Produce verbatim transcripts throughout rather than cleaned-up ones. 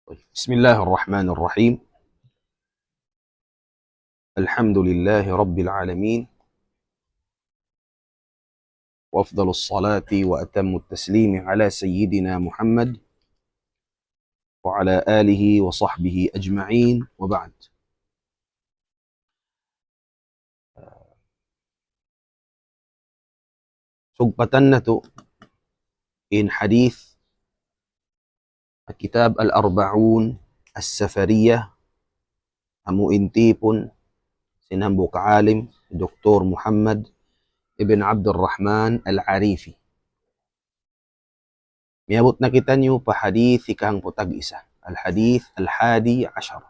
بسم الله الرحمن الرحيم. الحمد لله رب العالمين. وأفضل الصلاة وأتم التسليم على سيدنا محمد وعلى آله وصحبه أجمعين، وبعد. Sugpatan natu' in hadith, kitab Al-Arba'un As-Safariyah, amu in tipun sin hambuuk alim, Doktor Muhammad ibn Abdul Rahman Al-Arifi. Miyabut na kitaniyu pa hadith hikahangpu' tag-isa. Al-hadith al-hadi ashar.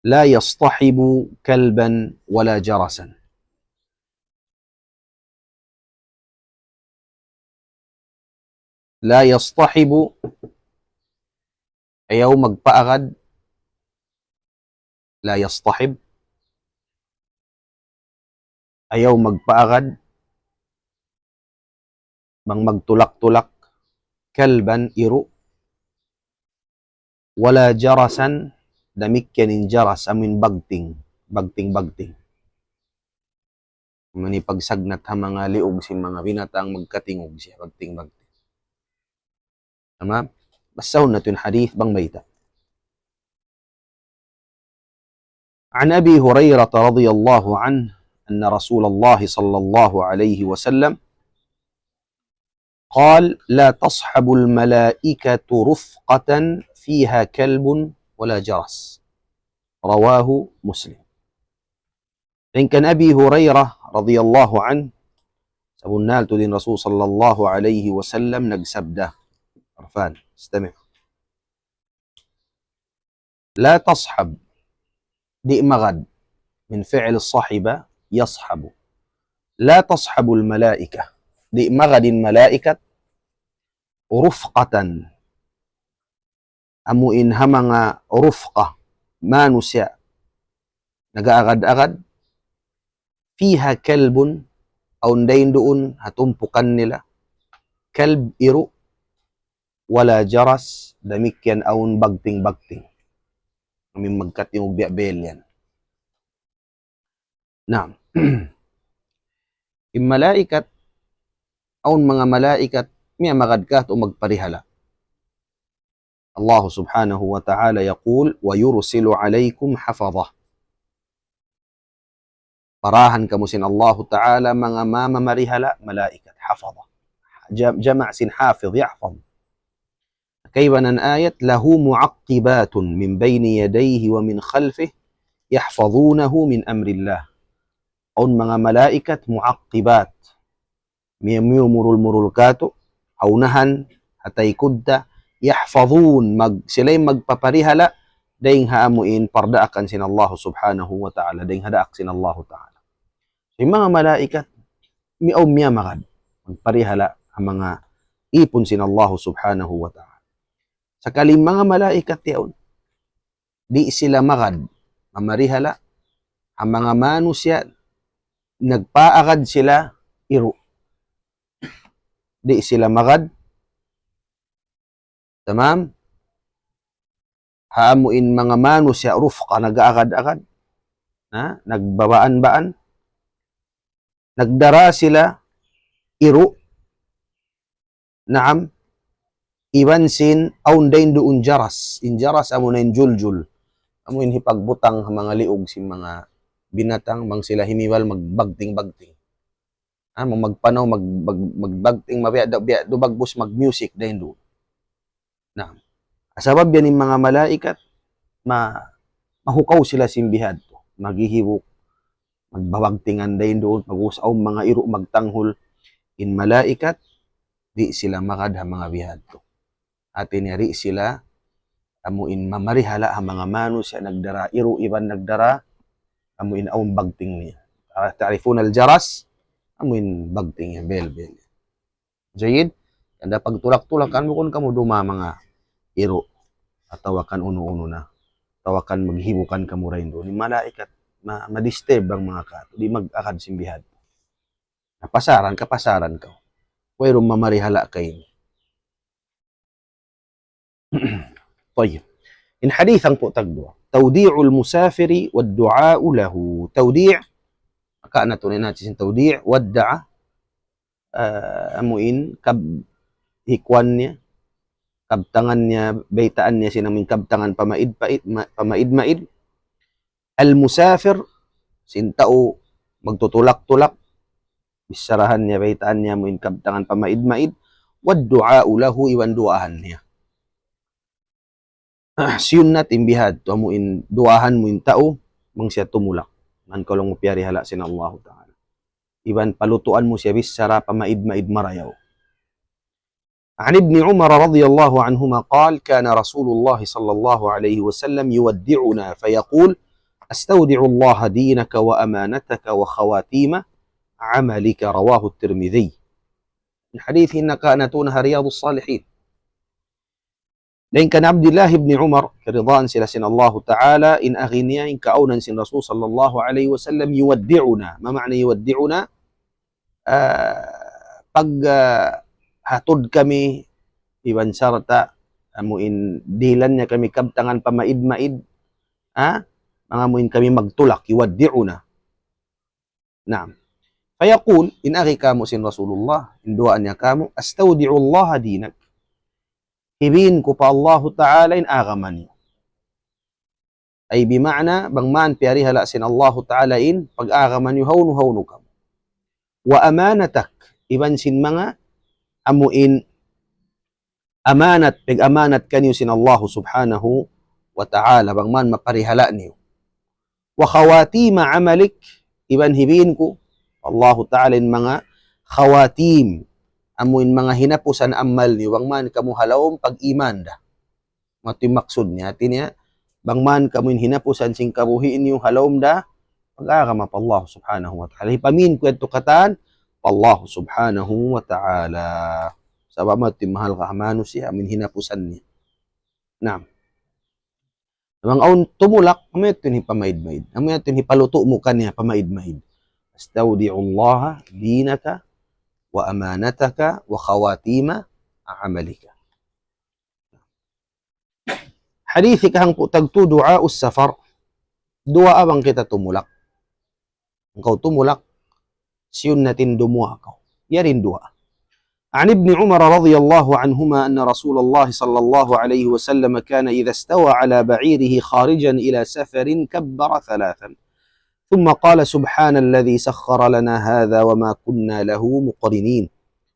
لا يصطحب كلبا ولا جرسا. لا يصطحب, ayaw magpaagad. لا يصطحب, ayaw magpaagad, bang magtulak-tulak, كلبا, iru', ولا جرسا, damikkiyan in jaras, amu in bagting, bagting-bagting. Amu in pagsagnat ha manga liug sin manga binatang, magkatingug siya, bagting-bagting. Tamam? Basahun natu' in hadith bang mayta'. عن أبي هريرة رضي الله عنه أن رسول الله صلى الله عليه وسلم قال: لا تصحب الملائكة رفقة فيها كلب ولا جرس. رواه مسلم. Dayn kan Abi Hurairah radiyallahu anhu, sabunnal tuud in Rasul sallallahu alayhi wasallam nagsabda. Arfan, istami'. لا تصحب, di' magad, من فعل صحب يصحب. لا تصحب الملائكة, di' magad in malaikat, رفقة, amu in ha manga rufqa, manusiya' nag-aagad-agad, فيها كلب, awn dayn duun ha tumpukan nila, kalb, iru', ولا جرس, damikkiyan awn bagting-bagting. Amu in magkatingug biya' bel yan. Naam. In malaikat, awn manga malaikat, miyamagad katu' magparihala'. Allah subhanahu wa ta'ala yaqul, ويرسل عليكم حفظة. Parahan kamu sin Allahu ta'ala manga mamarihala', malaikat, حفظة. Jam-, jama' sin hafiz, yahfaz. Kaibanan ayat, له معقبات من بين يديه ومن خلفه يحفظونه من أمر الله. Awn manga malaikat mu'aqqibat, miya-, miyumurul-murul katu', ha unahan, ha taykud ta, يحفظون, mag-, sila in magpaparihala', dayn ha amu in pardaakan sin Allah subhanahu wa ta'ala, dayn ha daak sin Allah ta'ala. In manga malaikat, mi-, awn miyamagad, magparihala' ha manga ipun sin Allah subhanahu wa ta'ala. Sakali manga malaikat yaun, di' sila magad, mamarihala', ha manga manusiya', nagpaagad sila iru'. Di' sila magad, tamam? Ha amu in manga manusiya' rufqa, nag-aagad-agad, ha? Nagbabaan-baan, nagdara sila iru', naam, iban sin awn dayn duun jaras. In jaras amu na in juljul. Amu in hipagbutang ha manga liug sin manga binatang bang sila himiwal magbagting-bagting. Ha, bang magpanaw, mag-, mag-, magbagting, mabiya' da, biya' da bagbus mag-music dayn duun. Naam. Sabab yan in manga malaikat, ma-, mahukaw sila sin bihadtu. Maghihibuk, magbabagtingan dayn duun, pag-ubus awn manga iru' magtanghul. In malaikat, di' sila magad ha manga bihadtu. Hati niya di' sila, amu in mamarihala' ha manga manusiya' nagdara iru' iban nagdara, amu in awn bagting niya. Ta-, تعرفون الجرس, amu in bagting niya, bel, bel. Jayyid, hangkan pagtulak-tulakan, bukun kamu duma manga iru', atawa kan unu-unu na, atawa kan maghibukan kamu dayn duun. In malaikat, ma-, ma-disturb bang manga katu', di' mag-agad sin bihadtu. Kapasaran, kapasaran kaw. Wayruun mamarihala' kaymu. Tayyib. In hadith hangpu' tagduwa. توديع المسافر والدعاء له. Tawdi', maka na tunay na sin tawdi', wadda'a, ah, amuin kab-, hikuan niya, kabtangan niya, baytaan niya sin amuin kabtangan pamaid-paid, ma-, pamaid-maid. Al-musafir, sin tau magtutulak-tulak, bicharahan niya, baytaan niya amuin kabtangan pamaid-maid, والدعاء له, iban duwaahan niya. Siyunnat in bihadtu, amuin duwaahan mu in tau, bang siya tumulak. Bang kaw laung mu piyarihala' sin Allahu Ta'ala. Iban palutuan mu siya bichara pamaid-maid marayaw. عن ابن عمر رضي الله عنهما قال: كان رسول الله صلى الله عليه وسلم يودعنا فيقول: أستودع الله دينك وأمانتك وخواتيم عملك. رواه الترمذي. In hadith ini nakauna ha Riyadus Salihin. Dayn kan Abdullah ibn Umar, kiyaridaan sila sin Allahu Ta'ala, in agi niya, in kaawnan sin Rasul sallallahu alayhi wasallam, يودعنا. Ma ma'na يودعنا? Ah, pag, ah, hatud kami, iban sarta', amuin dihilan niya kami kabtangan pamaid-maid, ha? Manga amuin kami magtulak, يودعنا. Naam. فيقول, in agi kāmu' sin Rasulullah, in duwaa niya kāmu', أستودع الله دينك. Hibin ku pa Allahu Ta'ala in agama niyu. Ay bima'na, bang man piyarihala' sin Allahu Ta'ala in pag-agama niyu hawnu-hawnu kamu. وأمانتك, iban sin manga amuin amanat, pag-amanat kaniyu sin Allahu Subhanahu wa Ta'ala, bang man maparihala' niyu. وخواتيم عملك, iban hibin ku Allahu Ta'ala in manga khawatim, amuin manga hinapusan amal niyu, bang man kamu ha lawm pag-iman da. Matu in maksud niya, hāti niya, bang man kamu in hinapusan sin kabuhi' niyu ha lawm da pag-agama pa Allah Subhanahu wa Ta'ala. Hipamin ku yadtu katan pa Allah Subhanahu wa Ta'ala. Sabab matu in mahal ka ha manusiya', amuin hinapusan niya. Naam. Bang awn tumulak, amu yadtu in hipamaid-maid. Amu yadtu in hipalutu' mu kaniya pamaid-maid. أستودع الله دينك وأمانتك وخواتيم عملك. Hadith hikahangpu' tagtu, دعاء السفر. Duwaa bang kita tumulak. Bang kaw tumulak, siyunnat in dumuwaa kaw. Yari in duwaa. عن ابن عمر رضي الله عنهما أن رسول الله صلى الله عليه وسلم كان إذا استوى على بعيره خارجا إلى سفر كبر ثلاثا ثم قال: سبحان الذي سخر لنا هذا وما كنا له مقرنين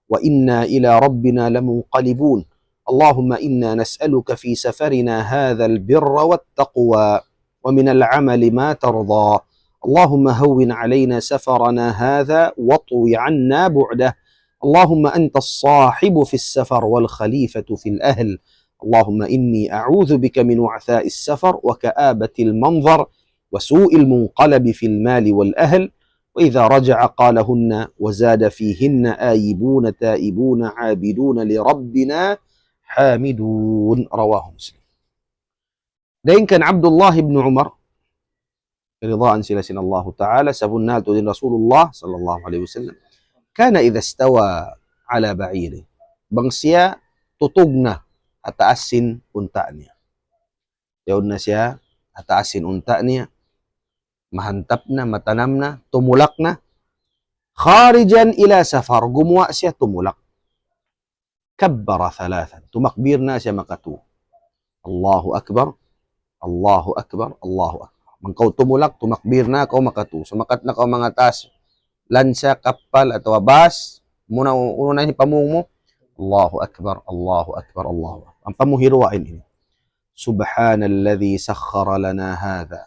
وإنا إلى ربنا لمنقلبون. اللهم إنا نسألك في سفرنا هذا البر والتقوى ومن العمل ما ترضى. اللهم هون علينا سفرنا هذا واطو عنا بعده. اللهم أنت الصاحب في السفر والخليفة في الأهل. اللهم إني أعوذ بك من وعثاء السفر وكآبة المنظر وسوء المنقلب في المال والأهل. وإذا رجع قالهن وزاد فيهن: آيبون تائبون عابدون لربنا حامدون. رواه مسلم. Dayn kan Abdullah ibn Umar, ridaan sila sin Allahu Ta'ala, sabunnal tuud in Rasulullah sallallahu alayhi wasallam, كان إذا استوى على بعيره. Bang siya tutug na ha taas sin unta' niya. Yaun na siya ha taas sin unta' niya, mahantap na, matanam na, tumulak na. خارجا إلى سفر, gumuwa' siya tumulak. كبر ثلاثا, tumakbir na siya makatu. الله أكبر، الله أكبر، الله أكبر. Bang kaw tumulak, tumakbir na kaw makatu. Sumakat na kaw manga taas lansa, kappal, atawa bus, muna, unu na in pamung mu, الله أكبر، الله أكبر، الله أكبر. Ampa mu hiruwain ini. سبحان الذي سخر لنا هذا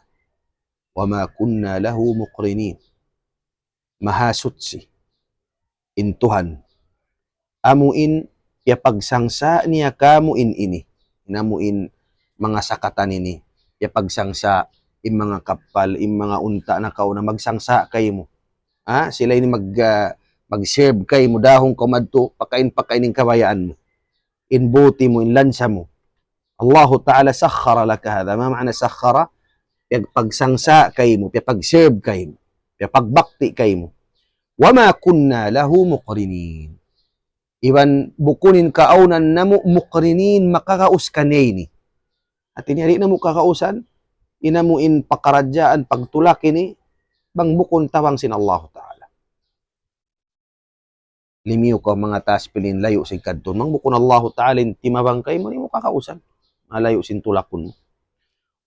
وما كنا له مقرنين. Mahasuchi in Tuhan. Amu in piyapagsangsa' niya kāmu' in ini. In amu in manga sakatan ini. Piyapagsangsa' in manga kappal, in manga unta' nakauna magsangsa' kaymu. Ha? Sila ini mag, ah, mag-serve kaymu, dahun kaw madtu, pakain-pakain in kabayaan mu. In buti mu, in lansa mu. الله تعالى سخر لك هذا. ما معنى سخر؟ Piyapagsangsa' kaymu, piyapag-serve kaymu, piyapagbakti kaymu. وما كنا له مقرنين. Iban bukun in kaawnan namu' muqrinin makakaus kaniya ini. Hati niya di' namu' kakausan, in amu in pakaradjaan pagtulak ini, bang bukun tabang sin Allahu Ta'ala. Limiyu kaw manga taas pilin layu' sin kadtun. Bang bukun Allahu Ta'ala in timabang kaymu, di' mu kakausan. Malayu' sin tulakun mu.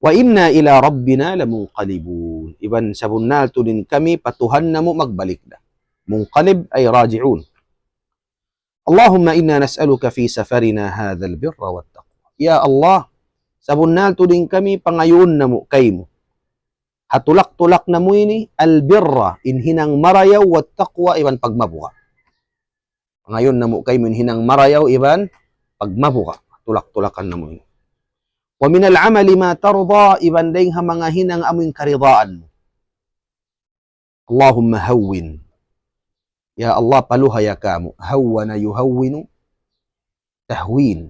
وإنا إلى ربنا لمنقلبون. Iban sabunnal tuud in kami pa Tuhan namu' magbalik da. Munqalib ay raji'un. اللهم إنا نسألك في سفرنا هذا البر والتقوى. Ya Allah, sabunnal tuud in kami pangayuun namu' kaymu. Ha tulak-tulak namu' ini, البر, in hinang marayaw, والتقوى, iban pagmabuga'. Pangayuun namu' kaymu in hinang marayaw iban pagmabuga'. Tulak-tulakan namu' ini. ومن العمل ما ترضى, iban dayng ha manga hinang amu in karidaan mu. اللهم هون. Ya Allah, paluhaya kamu. هون يهون تهوين.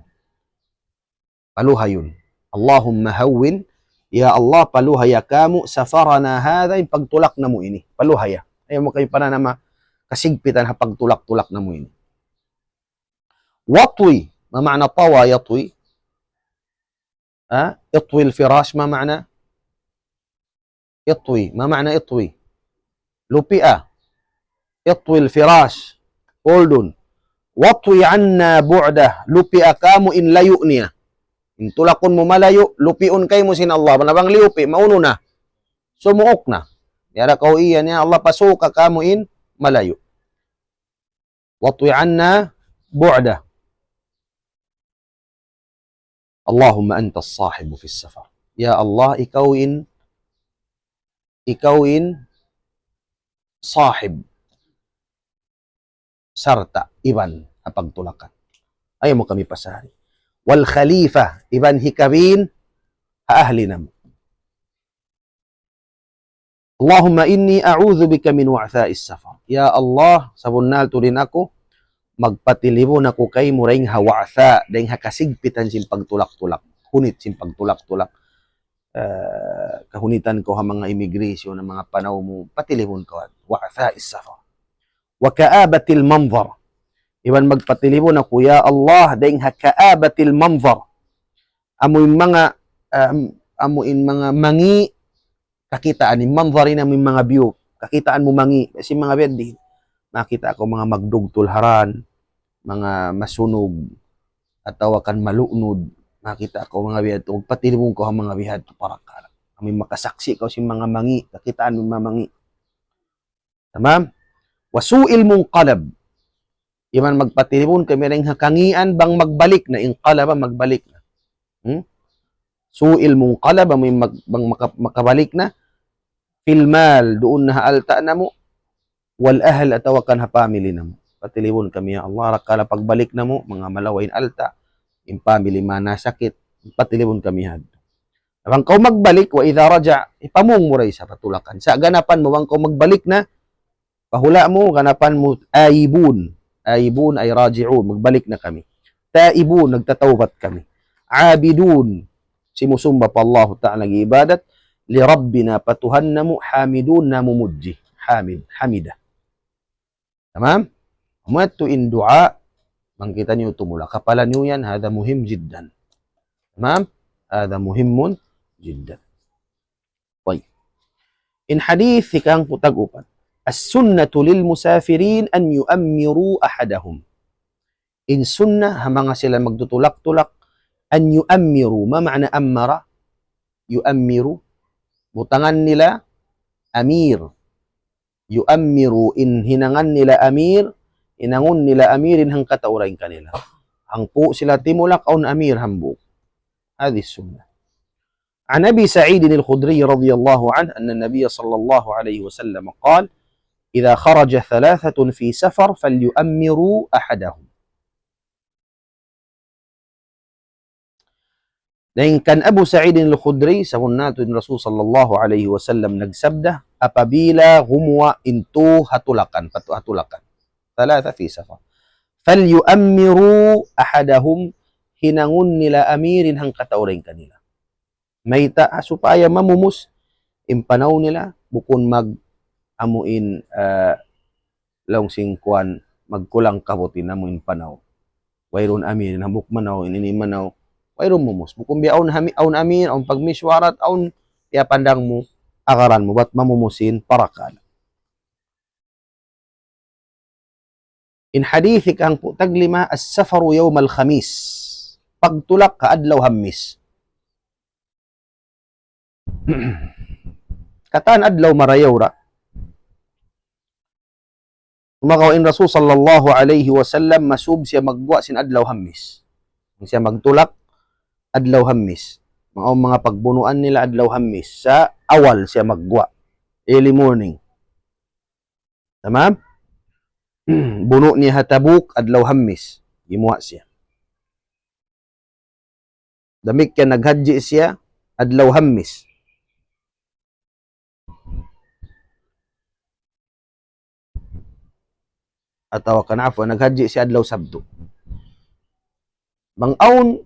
Paluhayun. اللهم هون. Ya Allah, paluhaya kamu سفرنا هذا, in pagtulak namu' ini. Paluhaya. Ayaw mu kami pananama kasigpitan ha pagtulak-tulak namu' ini. واطو. ما معنى طوى يطوي؟ Ha? اطوي الفراش, ما معنى اطوي؟ ما معنى اطوي؟ Lupia. اطوي الفراش. Puldun. واطو عنا بعده. Lupia kamu in layu' niya. In tulakun mu malayu', lupiun kaymu sin Allah. Bang, bang liyupi', maunu na. Sumuuk na. Yara kaw iyan, ya Allah, pasuka kamu in malayu'. واطو عنا بعده. اللهم أنت الصاحب في السفر. Ya Allah, ikaw in, ikaw in sahib, sarta', iban ha pagtulakan. Ayaw mu kami pasari. والخليفة, iban hikabin ha ahli namu'. اللهم إني أعوذ بك من وعثاء السفر. Ya Allah, sabunnal tuud in aku, magpatilibun aku kaymu dayng ha wa'tha, dayng ha kasigpitan sin pagtulak-tulak. Hunit sin pagtulak-tulak. Eh, kahunitan kaw ha manga immigration, ha manga panaw mu, patilibun kaw. وعثاء السفر. وكآبة المنظر. Iban magpatilibun aku, ya Allah, dayng ha كآبة المنظر. Amu in manga, um, amu in manga mangi' kakitaan, in manzar ini amu in manga view. Kakitaan mu mangi', sin manga biya' di. Makakita' kaw manga magdugtul ha dan, manga masunug, atawa kan malunud. Makakita' kaw manga biya' tu, patilibun kaw ha manga biya' tu parakala'. Amu in makasaksi' kaw sin manga mangi', kakitaan mu manga mangi'. Tamam? وسوء المنقلب. Iban magpatilibun kami dayng ha kangian bang magbalik na, inqalaba, magbalik na. Hmm? سوء المنقلب, amu in mag-, bang maka-, makabalik na, في المال, duun na ha alta' namu', والأهل, atawa kan ha family namu'. Patilibun kami, ya Allah, parakala' pagbalik namu', manga malawa' in alta', in family manasakit, patilibun kami ha. Bang kaw magbalik, وإذا رجع, ipamung mu da isab pa tulakan. Sa' ganapan mu, bang kaw magbalik na, pa hula' mu, ganapan mu, آيبون. آيبون أي راجعون, magbalik na kami. تائبون, nagtatawbat kami. عابدون, simusumba pa Allahu Ta'ala nag-iibadat. لربنا, pa Tuhan namu', حامدون, namumudji. حامد, حمد. Tamam? Amu yadtu in duwaa, bang kitaniyu tumulak. Kapalan niyu yan, هذا مهم جدا. Tamam? هذا مهم جدا. Tayyib. In hadith hikahangpu' tag-upat. السنة للمسافرين أن يؤمروا أحدهم. In sunnah ha manga sila magtutulak-tulak, أن يؤمروا. ما معنى أمر؟ يؤمر. Butangan nila amir. يؤمروا, in hinangan nila amir, hinangun nila amir in hangkatau dayn kanila. Hangpu' sila timulak awn amir hambuuk. هذه السنة. عن أبي سعيد الخدري رضي الله عنه أن النبي صلى الله عليه وسلم قال: إذا خرج ثلاثة في سفر فليؤمروا أحدهم. Dayn kan Abu Sa'id Al-Khudri, sabunnal tuud in Rasul sallallahu alayhi wasallam nagsabda, apabila gumuwa' in tū ha tulakan, pa tū ha tulakan. ثلاثة في سفر. فليؤمروا أحدهم, hinangun nila amir in hangkatau dayn kanila. Mayta'? Supaya mamumus in panaw nila, bukun mag-, amu in, ah, laung sin kuwan, magkulang kabuti namu' in panaw. Wayruun amin, in hambuuk manaw, in ini manaw. Wayruun mumus. Bukun biya' awn hami-, awn amin, awn pagmiswarat, awn piyapandang mu, agaran mu, bat mamumusin, parakala'. In hadith hikahangpu' taglima, السفر يوم الخميس. Pagtulak ha adlaw Hammis. Katan adlaw marayaw ra. Sumagawa' in Rasul sallallahu alayhi wasallam masub siya magguwa' sin adlaw Hammis. Siya magtulak adlaw Hammis. Manga, manga pagbunuan nila adlaw Hammis. Sa awal siya magguwa'. Early morning. Tamam? Bunu' niya ha Tabuk adlaw Hammis. Gimuwa' siya. Damikkiyan naghajji siya adlaw Hammis. Atawa kan, afwan, naghajji siya adlaw Sabtu. Bang awn,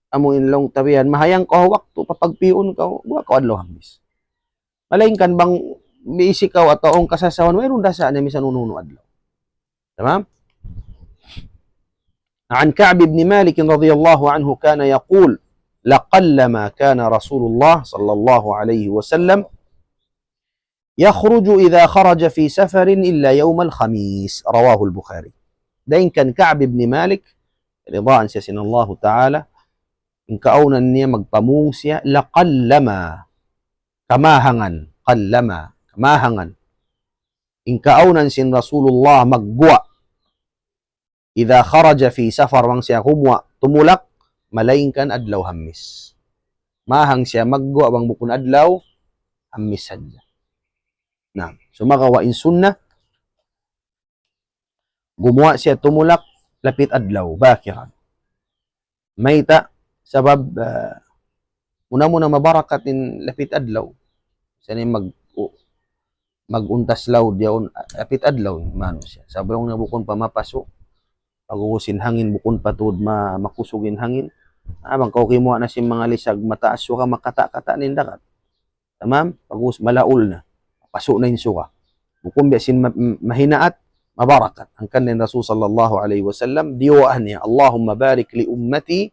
amu in laung ta biya' yan, mahayang kaw waktu, papagpiun kaw, guwa' kaw adlaw Hammis. Malaingkan bang busy kaw atawa awn kasasawan, wayruun dasa na misan unu-unu adlaw. Tamam? عن كعب بن مالك رضي الله عنه كان يقول: لقلما كان رسول الله صلى الله عليه وسلم يخرج إذا خرج في سفر إلا يوم الخميس. رواه البخاري. Dayn kan Ka'b ibn Malik, ridaan siya sin Allahu Ta'ala, in kaawnan niya magpamung siya, لقلما, kamahangan, قلما, kamahangan. In kaawnan sin Rasulullah magguwa', إذا خرج في سفر, bang siya gumuwa', tumulak, malaingkan adlaw Hammis. Mahang siya magguwa' bang bukun adlaw Hammis sadja. Na, sumagawa' in sunnah, gumuwa' siya tumulak lapit adlaw, باكرا. Mayta', sabab, ah, muna-muna mabarakat in lapit adlaw. Sa' ini mag-, u-, mag-untas laud yaun, lapit adlaw, manu siya. Sabab laung niya bukun pa mapasu', pag'ubus in hangin bukun pa tuud ma-, makusug in hangin. Ah, bang kaw gimuwa' na sin manga lisag mataas, suga makata'-kata' na in dagat. Tamam? Pag'ubus malaul na. Pasu' na in suga. Bukun biya' sin ma-, mahinaat, mabarakat. Hangkan in Rasul sallallahu alayhi wasallam, diyuwaa niya, اللهم بارك لأمتي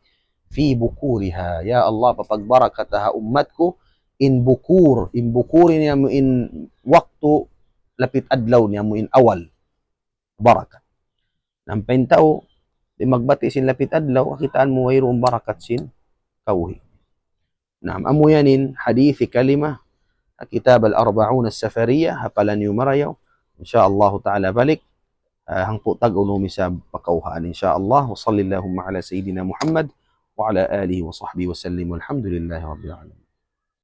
في بكورها. Ya Allah, papagbarakata ha ummat ku, in bukur, in bukur ini amu in waktu lapit adlaw niya amu in awal. Barakat. Ampa in tau, di' magbati' sin lapit adlaw, kakitaan mu wayruun barakat sin kawhi. Naam, amu yan in hadith kalima, kitab Al-Arba'un As-Safariyah, hapalan niyu marayaw. In sha Allahu ta'ala balik, ah, hangpu' tag-unu isab pakawhaan, in sha Allah. وصل اللهم على سيدنا محمد وعلى آله وصحبه وسلم والحمد لله رب العالمين.